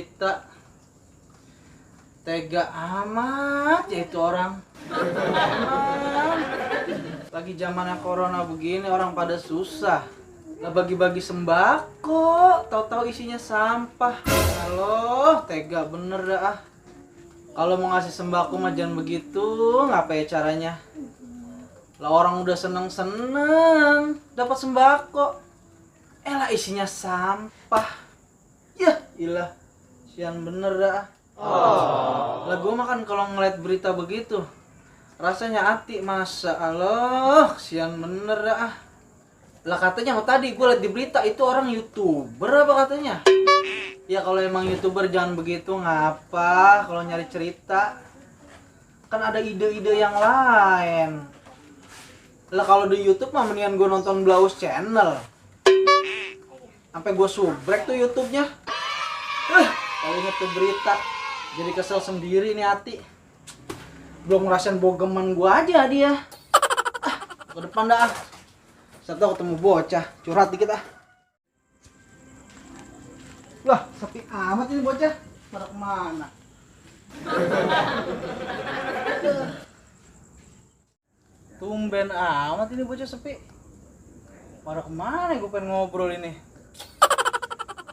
berita. Tega amat ya itu orang. Lagi zamannya corona begini orang pada susah. Lah bagi-bagi sembako, tahu-tahu isinya sampah. Halo, tega bener dah. Kalau mau ngasih sembako mah jangan begitu, ngapain caranya? Lah orang udah seneng-seneng dapat sembako. Lah isinya sampah. Yah, ilah. Sian bener dah. Lah gue makan kalau ngeliat berita begitu rasanya hati, masa Allah, sian bener dah. Lah katanya tadi gue liat di berita itu orang YouTuber apa katanya. Ya kalau emang YouTuber jangan begitu, ngapa kalau nyari cerita. Kan ada ide-ide yang lain. Lah kalau di YouTube mah mendingan gue nonton Blaus Channel. Sampai gue subrek tuh YouTube-nya. Kalau inget tuh berita jadi kesel sendiri nih hati. Belum ngerasain bogeman gue aja dia. Ke depan dah. Satu ketemu bocah, curhat dikit ah. Wah, sepi amat ini bocah. Pada kemana? Tumben amat ini bocah sepi. Pada kemana gue pengen ngobrol ini?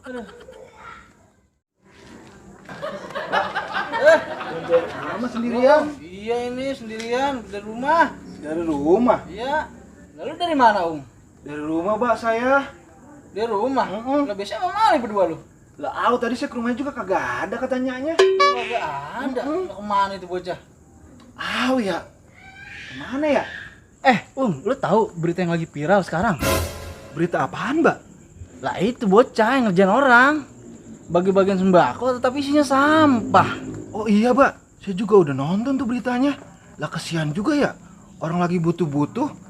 Aduh. Amat sendirian? Iya ini sendirian dari rumah. Dari rumah? Iya. Lalu dari mana Dari rumah, Mbak, saya. Dari rumah? Lah biasanya mau mana berdua lu? Lah, tadi saya ke rumahnya juga kagak ada katanya. Kagak ada. Lah kemana itu bocah? Ya. Kemana ya? Lu tahu berita yang lagi viral sekarang? Berita apaan, Mbak? Lah itu bocah yang ngerjain orang. Bagi-bagian sembako tetapi isinya sampah. Oh iya, Mbak. Saya juga udah nonton tuh beritanya. Lah kesian juga ya. Orang lagi butuh-butuh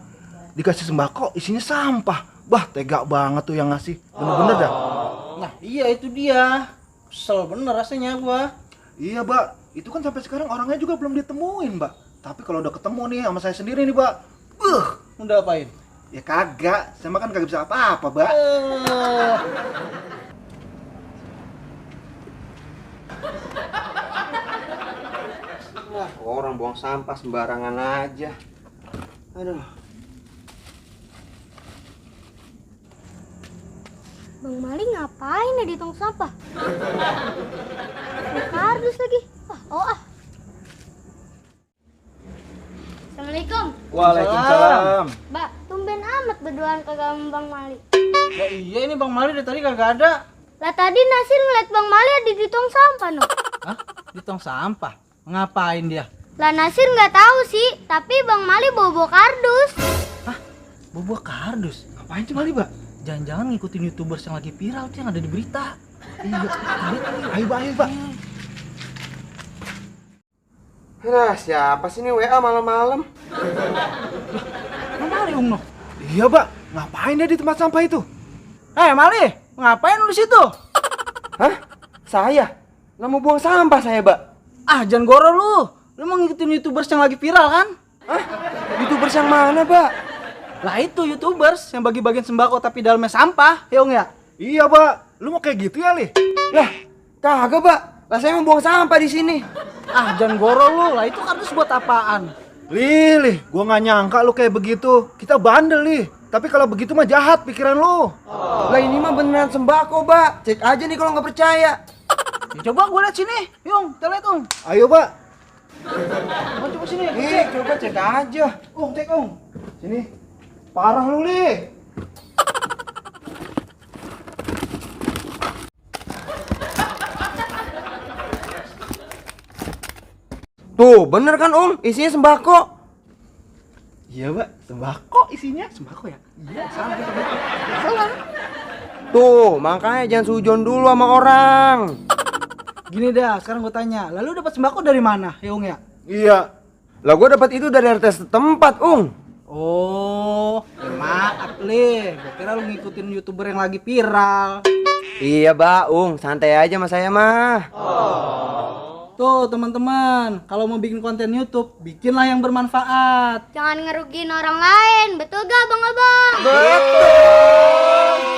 dikasih sembako isinya sampah. Bah, tega banget tuh yang ngasih. Bener-bener dah. Nah, iya itu dia. Kesel bener rasanya gua. Iya, Mbak. Itu kan sampai sekarang orangnya juga belum ditemuin, Mbak. Tapi kalau udah ketemu nih sama saya sendiri nih, Mbak. Udah apain? Ya kagak. Saya mah kan kagak bisa apa-apa, Mbak. Lah, orang buang sampah sembarangan aja. Aduh. Bang Mali ngapain ya di tong sampah? Kardus lagi. Assalamualaikum. Waalaikumsalam. Mbak, tumben amat berduaan kagak sama Bang Mali. Ya iya ini Bang Mali dari tadi kagak ada. Lah tadi Nasir ngeliat Bang Mali ada di tong sampah no. Hah? Di tong sampah? Ngapain dia? Lah Nasir nggak tahu sih, tapi Bang Mali bawa kardus. Hah? Bawa kardus? Ngapain sih Mali, Mbak? Jangan-jangan ngikutin YouTubers yang lagi viral tuh yang ada di berita. Iya. Ayo, Mbak. Lah, siapa sih ini WA malam-malam? Bang Mali no? Iya, Mbak. Ngapain dia di tempat sampah itu? Mali, ngapain lu di situ? Hah? Saya? Lah mau buang sampah saya, Mbak. Jangan goro lu. Lu mau ngikutin YouTubers yang lagi viral kan? Hah? YouTubers yang mana, Mbak? Lah itu YouTubers yang bagi-bagian sembako tapi dalamnya sampah, ya Ong ya? Iya, Mbak. Lu mau kayak gitu ya, Li? Lah, kagak, Mbak. Lah saya mau buang sampah di sini. Jangan goro lu. Lah itu kardus buat apaan? Li, gua nggak nyangka lu kayak begitu. Kita bandel, Li. Tapi kalau begitu mah jahat pikiran lu. Lah ini mah beneran sembako, Mbak. Cek aja nih kalau nggak percaya. Ya, coba gue liat sini, Yung, kita lihat Ong. Ayo, Mbak. Coba sini, Nih, coba cek aja. Ong, cek Ong. Sini. Parah lu, Li. Tuh, bener kan, Om? Isinya sembako. Iya, Mbak. Sembako isinya. Sembako ya? Iya, salah. Tuh, makanya jangan sujon dulu sama orang. Gini dah, sekarang gue tanya, lalu dapat sembako dari mana, ya Ong ya? Iya. Lah gua dapat itu dari RT setempat, Ung. Oh, maaf Li, gue kira lu ngikutin YouTuber yang lagi viral. Iya, Baung, santai aja sama saya mah. Tuh teman-teman, kalau mau bikin konten YouTube, bikinlah yang bermanfaat. Jangan ngerugiin orang lain, betul gak abang-abang? Betul.